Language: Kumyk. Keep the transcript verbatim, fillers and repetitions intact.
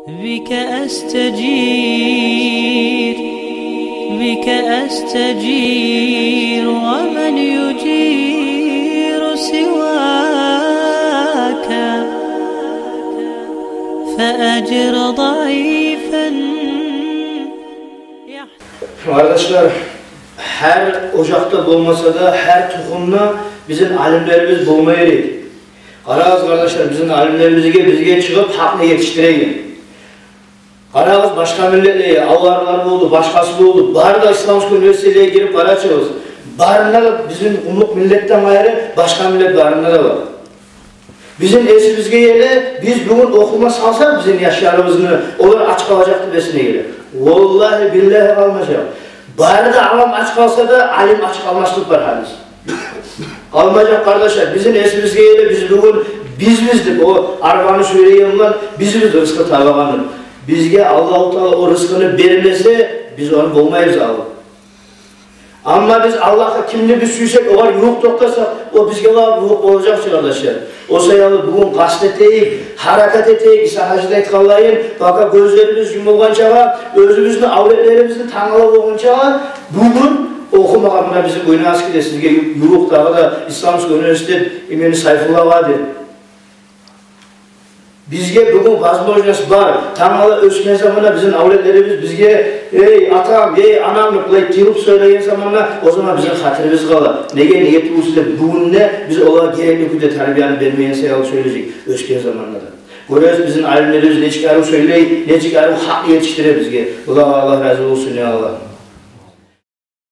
بك أستجير، بك أستجير، ومن يجير سواك؟ فأجر ضعيفا. Къардашлар, гьар ожакъда болмаса да, гьар тухумда бизин алимлерибиз болма герек. Къарагъыз, къардашлар, бизин алимлерибизге, бизге чыгъып гьакъны етишдиреген. Къарагъыз, башгъа миллетлеге, аварлар болду, башгъасы болду, бары да исламский университетлеге гирип къарачыгъыз. Барында да бизин къумукъ миллетден къайры башгъа миллет барында да бар. Бизин эсибизге геле, биз бугюн охума салсакъ бизин яшларыбызны, олар ач къалажакъ деп эсине геле. Валлагьи, биллагьи, къалмажакъ. Бары да авам ач къалса да, алим ач къалмаслыкъ бар гьадис. Къалмажакъ, къардашлар, бизин эсибизге геле, биз бугюн бизбиз деп, о арбаны сюйреген булан бизбиз рызкъы табагъаныбыз. Бизге Аллагьу Таала о рызкъыны бермесе, биз ону болмайбыз алып. Амма биз Аллагьгъа, кимни биз сюйсек, огъар ювукъ токътасакъ, о бизге лап ювукъ болажакъ чы, къардашлар. О саялы бугюн къаст этейик, гьаракат этейик, Иса гьажи де айтгъанлайын, пока гёзлерибиз юмулгъанчагъа, оьзюбюзню авлетлерибизни тангала болгъунчагъа, бугюн охумагъа муна бизин Буйнакскиде сизге ю-, ювукъ дагъы да исламский университет имени Сайфулла Къади. Бизге бугюн возможность бар. Тангала оьсген заманда бизин авлетлерибиз бизге: «Эй, атам, эй, анам», – деп булай тилип сёйлеген заманда, о заман бизин хатирибиз къала. Неге, неге тюгюл де бугюн де биз олагъа герекли кюйде тарбияны бермеген саялы сёйлежек оьсген заманда да. Гёресиз, бизин алимлерибиз нечик арив сёйлей, нечик арив гьакъ етишдире бизге. Булагъа Аллагь рази болсун, я Аллагь.